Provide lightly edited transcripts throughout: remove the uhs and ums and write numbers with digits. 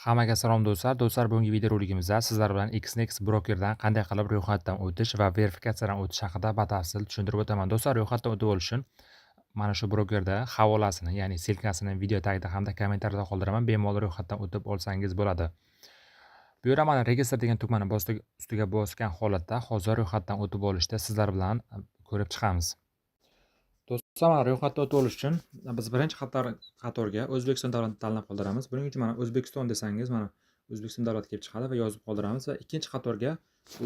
Hammaga salom, do'stlar. Do'stlar, bugungi videorolikimizda sizlar bilan Exness brokerdan qanday qilib ro'yxatdan o'tish va verifikatsiyadan o'tish haqida batafsil tushuntirib o'taman. Do'stlar, ro'yxatdan o'tib olish uchun mana shu brokerda havolasini, ya'ni ссылка sini video tagida hamda kommentariyada qoldiraman. Bemalol ro'yxatdan o'tib olsangiz bo'ladi. Bu yerda mana "Register" degan tugmani ustiga bosgan holatda hozir ro'yxatdan o'tib olishda sizlar bilan ko'rib chiqamiz. Do'stlar, mana ro'yxatdan o'tib olish uchun biz birinchi qatorga O'zbekiston davlatini tanlab qoldiramiz. Buning uchun mana "O'zbekiston" desangiz, mana O'zbekiston davlati kelib chiqadi va yozib qoldiramiz va ikkinchi qatorga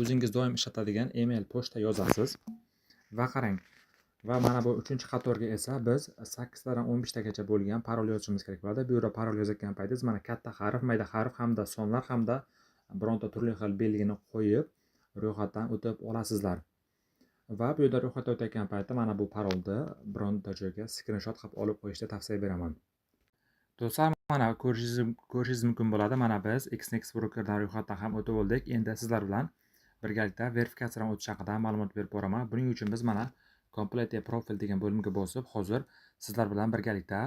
o'zingiz doim ishlatadigan email, pochta yozasiz. Va qarang, va mana bu uchinchi qatorga esa biz 8 tadan 15 tagacha bo'lgan parol yozishimiz kerak bo'ladi. Bu yerda parol yozayotgan paytingiz mana katta harf, mayda harf hamda sonlar hamda bironta turli xil belgini qo'yib ro'yxatdan o'tib olasizlar. Va bu yerda ro'yxatdan o'tayotgan paytda mana bu parolni bironta joyga skrinshot qilib olib qo'yishni tavsiya beraman. Do'stlar, mana ko'rishingiz mumkin bo'ladi. Mana biz Exness brokerdan ro'yxatdan ham o'tib oldik. Endi sizlar bilan birgalikda verifikatsiyadan o'tish haqida ma'lumot berib boraman. Buning uchun biz mana "Complete profile" degan bo'limga bosib, hozir sizlar bilan birgalikda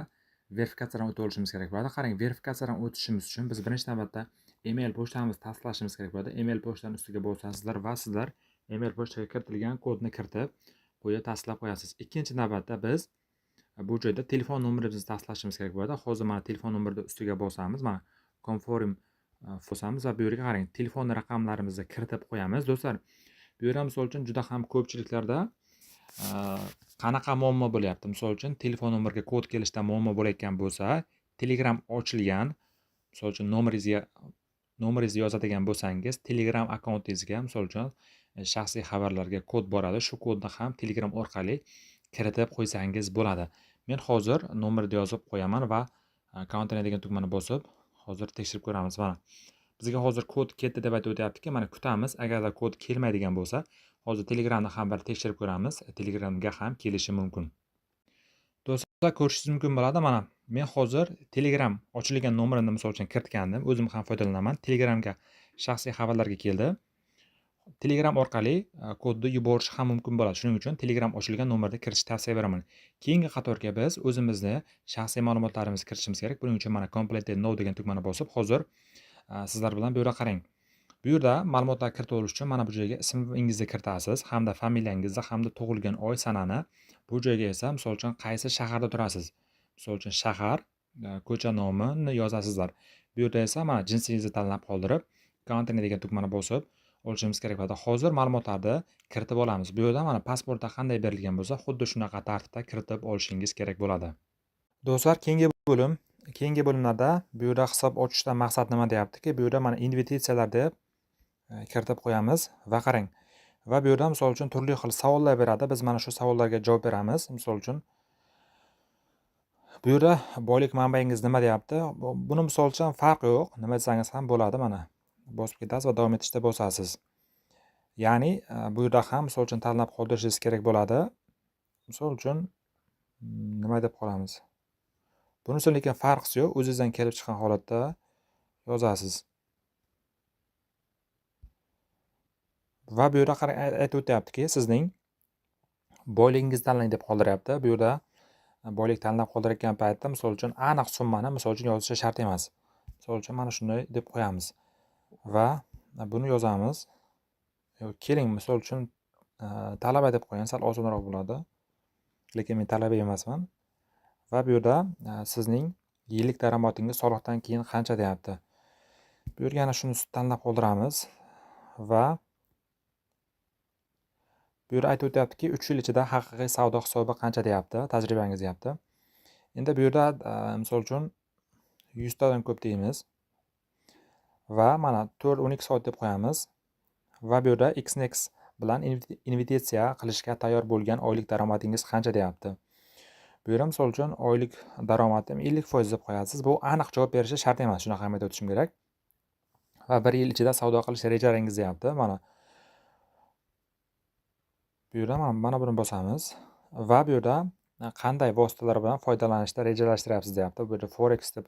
verifikatsiyadan o'tib olishimiz kerak bo'ladi. Qarang, verifikatsiyadan o'tishimiz uchun biz birinchi navbatda email pochtamizni tasdiqlashimiz kerak bo'ladi. Email pochtani ustiga bosasizlar va sizlar email pochtaga kiritilgan kodni kiritib qo'yib tasdiqlab qo'yasiz. Ikkinchi navbatda biz bu joyda telefon nomerimizni tasdiqlashimiz kerak bo'ladi. Hozir mana telefon nomerini ustiga bosamiz, mana "Confirm" bosamiz va bu yerga, qarang, telefon raqamlarimizni kiritib qo'yamiz. Do'stlar, bu yerda, misol uchun, juda ham ko'pchiliklarda qanaqa muammo bo'lyapti? Misol uchun, telefon nomeriga kod kelishda muammo bo'layotgan bo'lsa, Telegram ochilgan, misol uchun, nomeringizni yozadigan bo'lsangiz, Telegram akkauntingizga, misol uchun, shaxsiy xabarlarga kod boradi. Shu kodni ham Telegram orqali kiritib qo'ysangiz bo'ladi. Men hozir nomerni yozib qo'yaman va "Continue" degan tugmani bosib, hozir tekshirib ko'ramiz. Mana bizga hozir kod ketdi deb aytib o'tyaptiki, mana kutamiz. Agarda kod kelmaydigan bo'lsa, hozir Telegramni ham bir tekshirib ko'ramiz. Telegramga ham kelishi mumkin. Do'stlar, ko'rishingiz mumkin bo'ladi. Mana men hozir Telegram ochilgan nomerimni, misol uchun, kiritgandim. O'zim ham foydalanaman. Telegramga shaxsiy xabarlarga keldi. Telegram orqali kodni yuborish ham mumkin bo'ladi. Shuning uchun Telegram ochilgan nomerda kiritishni tavsiya beraman. Keyingi qatorga biz o'zimizni shaxsiy ma'lumotlarimizni kiritishimiz kerak. Buning uchun mana "Complete now" degan tugmani bosib, hozir sizlar bilan bu yerda, qarang. Bu yerda ma'lumotlar kiritib olish uchun mana bu joyga ismingizni kiritasiz hamda familiyangizni hamda tug'ilgan oy, sanani. Bu joyga esa, misol uchun, qaysi shaharda turasiz? Misol uchun, shahar, ko'cha nomini yozasizlar. Bu yerda esa mana jinsingizni tanlab qoldirib, "Continue" degan tugmani bosib olishimiz kerak bo'ladi. Hozir ma'lumotlarni kiritib olamiz. Bu yerda mana pasportda qanday berilgan bo'lsa, xuddi shunaqa tartibda kiritib olishingiz kerak bo'ladi. Do'stlar, keyingi bo'limlarda bu yerda hisob ochishdan maqsad nima deyaptiki, bu yerda mana investitsiyalar deb kiritib qo'yamiz va qarang. Va bu yerda, misol uchun, turli xil savollar beradi. Biz mana shu savollarga javob beramiz. Misol uchun, bu yerda boylik manbangiz nima deyapti? Buni, misol uchun, farqi yo'q. Nima desangiz ham bo'ladi mana. Bosib ketasiz va "Davom etishda" bosasiz. Ya'ni bu yerda ham, misol uchun, tanlab qoldirishingiz kerak bo'ladi. Misol uchun, nima deb qolamiz? Bunisi lekin farqisi yo'q. O'zingizdan kelib chiqqan holatda yozasiz. Va bu yerda, qarang, aytib o'tyaptiki, sizning boyligingizni tanlang deb qoldiryapti. Bu yerda boylik tanlab qoldirayotgan paytda, misol uchun, aniq summani, misol uchun, yozishi shart emas. Misol uchun, mana shunday deb qo'yamiz va buni yozamiz. Keling, misol uchun, talaba deb qo'ying, sal osonroq bo'ladi. Lekin men talaba emasman. Va bu yerda sizning yillik daromadingiz soliqdan keyin qancha deyapti. Bu yerga ana shuni tanlab qoldiramiz va bu yerda aytib o'tyaptiki, 3 yil ichida haqiqiy savdo hisobi qancha deyapti, tajribangiz deyapti. Endi bu yerda, misol uchun, 100 tadan ko'p deymiz va mana 4-12 soat deb qo'yamiz va bu yerda Exness bilan investitsiya qilishga tayyor bo'lgan oylik daromadingiz qancha deyapti. Bu yerda, misol uchun, oylik daromadim 50% deb qo'yasiz. Bu aniq javob berishi shart emas, shuni ham aytib o'tishim kerak. Va 1 yil ichida savdo qilish rejalaringiz deyapti. Mana bu yerda mana buni bosamiz va bu yerda qanday vositalar bilan foydalanishda rejalashtiryapsiz deyapti. Bu yerda Forex deb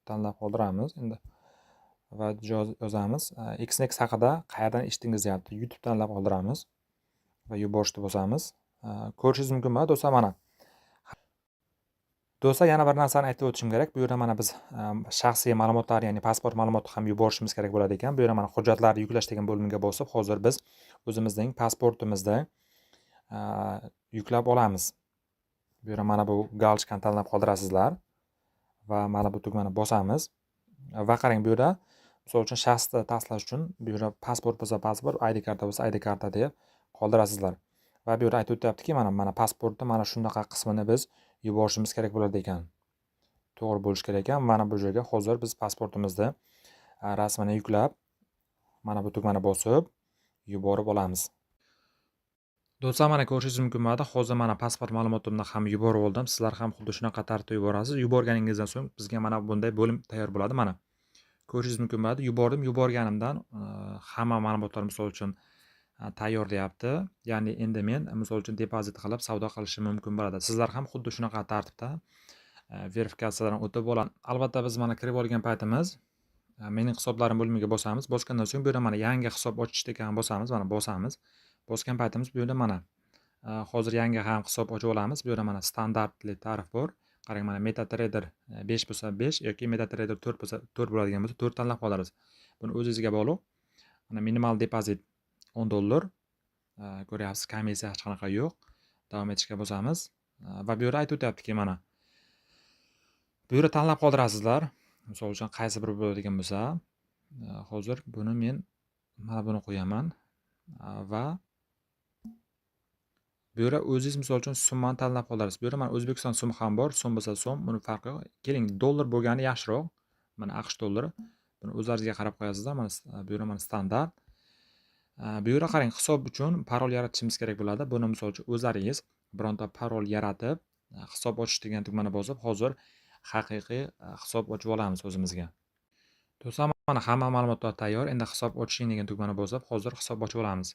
tanlab qoldiramiz endi va yozamiz. Exness haqida qayerdan eshitdingiz deyapti. YouTube tanlab qoldiramiz va yuborishni bosamiz. Ko'rishingiz mumkin bo'ladi, do'stlar, mana. Do'stlar, yana bir narsani aytib o'tishim kerak. Bu yerda mana biz shaxsiy ma'lumotlar, ya'ni pasport ma'lumoti ham yuborishimiz kerak bo'ladi ekan. Bu yerda mana hujjatlarni yuklash degan bo'limga bosib, hozir biz o'zimizning pasportimizni yuklab olamiz. Bu yerda mana bu галочка ni tanlab qoldirasizlar va mana bu tugmani bosamiz. Va qarang, bu yerda misol uchun shaxsni tasdiqlash uchun bu yerda pasport bo'lsa pasport, ID karta bo'lsa ID karta deb qoldirasizlar. Va bu yerda aytib o'tyaptiki, mana pasportni mana shunaqa qismini biz yuborishimiz kerak bo'ladi ekan. To'g'ri bo'lishi kerak ekan. Mana bu joyga hozir biz pasportimizni rasmini yuklab, mana bu tugmani bosib yuborib olamiz. Do'stlar, mana ko'rishingiz mumkin bo'ladi. Hozir mana pasport ma'lumotimni ham yuborib oldim. Sizlar ham xuddi shunaqa tartibda yuborasiz. Yuborganingizdan so'ng bizga mana bunday bo'lim tayyor bo'ladi. Mana ko'rishingiz mumkin bo'ladi. Yubordim, yuborganimdan hamma ma'lumotlar misol uchun tayyor deyapti. Ya'ni endi men misol uchun depozit qilib savdo qilishim mumkin bo'ladi. Sizlar ham xuddi shunaqa tartibda verifikatsiyadan o'tib oladi. Albatta biz mana kirib olgan paytimiz mening hisoblarim bo'limiga bosamiz. Bosgandan so'ng bu yerda mana yangi hisob ochish degan bosamiz. Mana bosamiz. Bosgan paytimiz bu yerda mana hozir yangi ham hisob ochib olamiz. Bu yerda mana standartli tarif bor. Qarang, mana MetaTrader 5 bo'lsa 5 yoki MetaTrader 4 bo'lsa 4 bo'ladigan bo'lsa 4 tanlab qolamiz. Buni o'zingizga bog'liq. Mana minimal depozit 10 dollar. Ko'ryapsiz, komissiya hech qanaqa yo'q. Davom etishga bosamiz. Va bu yerda aytib o'tyaptiki, mana bu yerda tanlab qoldirasizlar. Misol uchun qaysi biri bo'ladigan bo'lsa, hozir buni men mana buni qo'yaman va bu yerda o'zingiz misol uchun summani tanlab qoldirasiz. Bu yerda mana O'zbekiston so'mi ham bor, so'm bo'lsa so'm, buni farqi yo'q. Keling, dollar bo'lgani yaxshiroq. Mana AQSh dollari. Buni o'zlaringizga qarab qo'yasizlar. Mana bu yerda mana standart. Bu yerda qarang, hisob uchun parol yaratishimiz kerak bo'ladi. Buni misol uchun o'zlaringiz bironta parol yaratib, hisob ochish degan tugmani bosib, hozir haqiqiy hisob ochib olamiz o'zimizga. Do'stlar, mana hamma ma'lumotlar tayyor. Endi hisob oching degan tugmani bosib, hozir hisob ochib olamiz.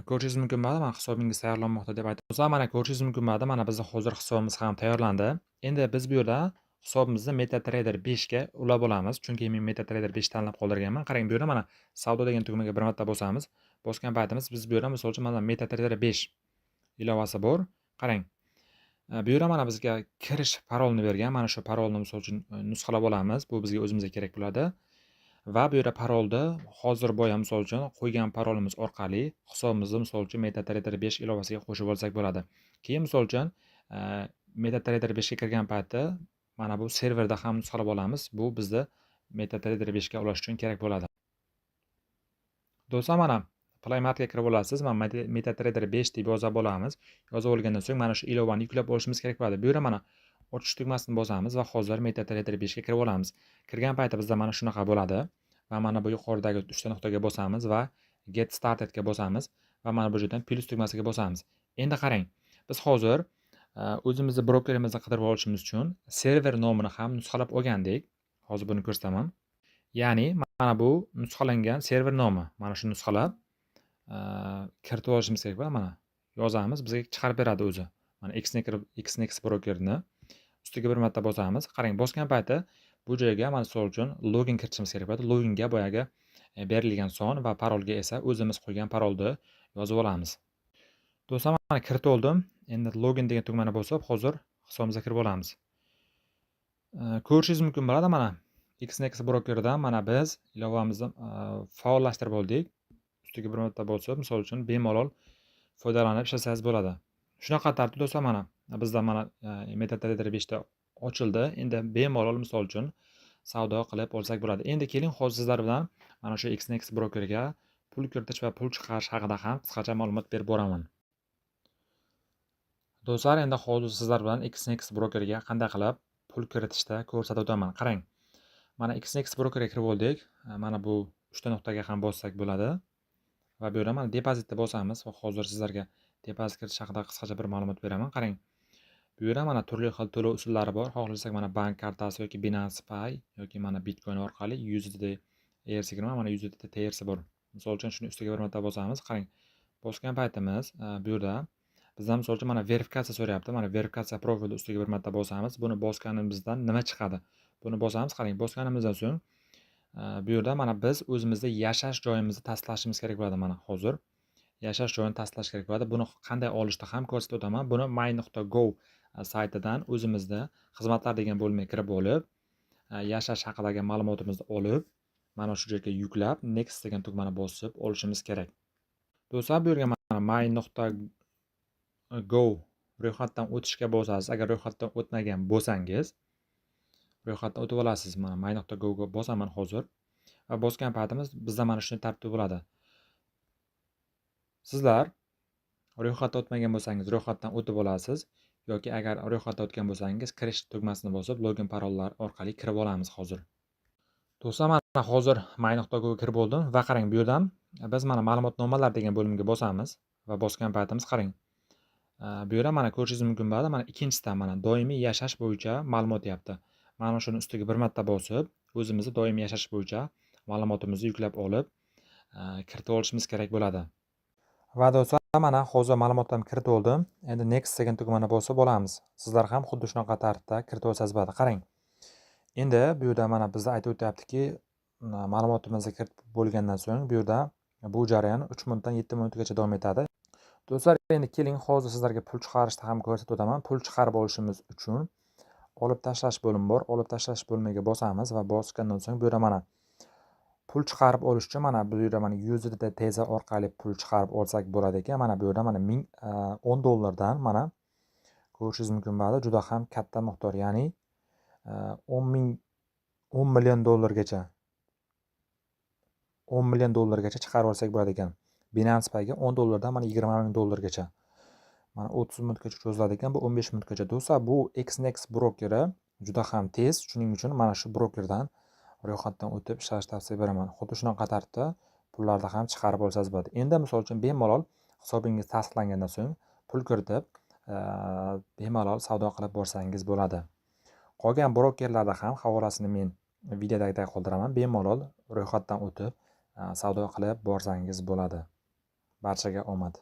Ko'rishingiz mumkin bo'ladi, mana hisobingiz tayyorlanmoqda deb aytdi. Do'stlar, mana ko'rishingiz mumkin bo'ladi, mana bizni hozir hisobimiz ham tayyorlandi. Endi biz bu yerda hisobimizni MetaTrader 5 ga ulab olamiz. Chunki men MetaTrader 5 tanlab qoldirganman. Qarang, bu yerda mana savdo degan tugmaga bir marta bosamiz. Bosgan paytimiz biz bu yerda misol uchun mana MetaTrader 5 ilovasi bor. Qarang. Bu yerda mana bizga kirish parolini bergan. Mana shu parolni misol uchun nusxalab olamiz. Bu bizga o'zimizga kerak bo'ladi. Va bu yerda parolni hozir boya misol uchun qo'ygan parolimiz orqali hisobimizni misol uchun MetaTrader 5 ilovasiga qo'shib olsak bo'ladi. Keyin misol uchun MetaTrader 5 ga kirgan paytda mana bu serverda ham nusxalab olamiz. Bu bizni MetaTrader 5 ga ulash uchun kerak bo'ladi. Do'stlar, mana Play Marketga kirib olasiz. Mana MetaTrader 5 deb yozib olamiz. Yozib olgandan so'ng mana shu ilovani yuklab olishimiz kerak bo'ladi. Bu yerda mana ochish tugmasini bosamiz va hozir MetaTrader 5 ga kirib olamiz. Kirgan paytimizda mana shunaqa bo'ladi va mana bu yuqoridagi uchta nuqtaga bosamiz va Get Started ga bosamiz va mana bu yerdan plyus tugmasiga bosamiz. Endi qarang, biz hozir o'zimizni brokerimizni qidirib olishimiz uchun server nomini ham nusxalab olgandik. Hozir buni ko'rsataman. Ya'ni mana bu nusxalangan server nomi. Mana shu nusxalab kiritib olishimiz kerak bo'ladi. Mana yozamiz, bizga chiqarib beradi o'zi. Mana Exness brokerni ustiga bir marta bosamiz. Qarang, bosgan payti bu joyga mana misol uchun login kiritishimiz kerak bo'ladi. Loginga boyagi berilgan son va parolga esa o'zimiz qo'ygan parolni yozib olamiz. Do'stlar, mana kiritib oldim. Endi login degan tugmani bosib, hozir hisobimizga kirib olamiz. Ko'rishingiz mumkin bo'ladi, mana Exness brokeridan mana biz ilovamizni faollashtirib oldik. Ustiga bir marta bosib, misol uchun bemalol foydalanib ishlasangiz bo'ladi. Shunaqa tartibda, do'stlar, mana bizda mana MetaTrader 5 ta ochildi. Endi bemalol misol uchun savdo qilib olsak bo'ladi. Endi keling, hozir sizlar bilan mana shu Exness brokeriga pul kiritish va pul chiqarish haqida ham qisqacha ma'lumot berib boraman. Do'stlar, endi hozir sizlar bilan Exness brokeriga qanday qilib pul kiritishda ko'rsatib o'taman. Qarang. Mana Exness brokeriga kirib oldik. Mana bu uchta nuqtaga ham bossak bo'ladi. Va bu yerda mana depozitni bosamiz va hozir sizlarga depozit kiritish haqida qisqacha bir ma'lumot beraman. Qarang. Bu yerda mana turli xil to'lov usullari bor. Xohlasak mana bank kartasi yoki Binance Pay yoki mana Bitcoin orqali USDT ERC20, mana USDT TRC bor. Misol uchun shuni ustiga bir marta bosamiz. Qarang. Bosgan paytimiz bu yerda bizdan misol uchun mana verifikatsiya so'rayapti. Mana verifikatsiya profili ustiga bir marta bosamiz. Buni bosganimizdan nima chiqadi? Buni bosamiz. Qarang, bosganimizdan so'ng bu yerda mana biz o'zimizni yashash joyimizni tasdiqlashimiz kerak bo'ladi mana hozir. Yashash joyini tasdiqlash kerak bo'ladi. Buni qanday olishni ham ko'rsatib o'taman. Buni my.gov Saytidan o'zimizni xizmatlar degan bo'limga kirib olib, yashash haqidagi ma'lumotimizni olib, mana shu yerga yuklab, next degan tugmani bosib olishimiz kerak. Do'stlar, bu yerga mana my.gov ro'yxatdan o'tishga bosasiz. Agar ro'yxatdan o'tmagan bo'lsangiz, ro'yxatdan o'tib olasiz. Mana my.gov ga bosaman hozir va bosgan paytimiz bizda mana shunday tartibda bo'ladi. Sizlar ro'yxatdan o'tmagan bo'lsangiz, ro'yxatdan o'tib olasiz yoki agar ro'yxatdan o'tgan bo'lsangiz, kirish tugmasini bosib, login parollar orqali kirib olamiz hozir. Do'stlar, mana hozir my.gov ga kirib oldim va qarang, bu yerdan biz mana ma'lumotnomalar degan bo'limga bosamiz va bosgan paytimiz qarang. Bu yerda mana ko'rishingiz mumkin bo'ladi, mana ikkinchisidan mana doimiy yashash bo'yicha ma'lumot deyapti. Mana shuni ustiga bir marta bosib, o'zimizni doimiy yashash bo'yicha ma'lumotimizni yuklab olib, kiritib olishimiz kerak bo'ladi. Va do'stlar, mana hozir ma'lumotlarni kiritib oldim. Endi next degan tugmani bosib olamiz. Sizlar ham xuddi shunaqa tartibda kiritib olsangiz bo'ladi. Qarang. Endi bu yerda mana bizda aytib o'tyaptiki, ma'lumotimizni kiritib bo'lgandan so'ng bu yerda bu jarayon 3 minutdan 7 minutgacha davom etadi. Do'stlar, endi keling, hozir sizlarga pul chiqarishni ham ko'rsatib o'taman. Pul chiqarib olishimiz uchun olib tashlash bo'limi bor. Olib tashlash bo'limiga bosamiz va bosgandan so'ng bu yerda mana pul chiqarib olish uchun mana bu yerda mana USDT Tether orqali pul chiqarib olsak bo'ladi ekan. Mana bu yerda mana 10 dollardan mana ko'rishingiz mumkin bo'ladi. Juda ham katta miqdor, ya'ni 10 ming 10 million dollargacha, 10 million dollargacha chiqarib olsak bo'ladi ekan. Binance Payga 10 dollardan mana 20 ming dollargacha. Mana 30 minutgacha cho'ziladi ekan, bu 15 minutgacha. Do'stlar, bu Exness brokeri juda ham tez, shuning uchun mana shu brokerdan ro'yxatdan o'tib ishlashni tavsiya beraman. Xuddi shunaqa tartibda pullarni ham chiqarib olsangiz bo'ladi. Endi misol uchun bemalol hisobingiz tasdiqlangandan so'ng pul kiritib, bemalol savdo qilib borsangiz bo'ladi. Qolgan brokerlarda ham havolasini men videodagidek qoldiraman. Bemalol ro'yxatdan o'tib, savdo qilib borsangiz bo'ladi. Barchaga omad.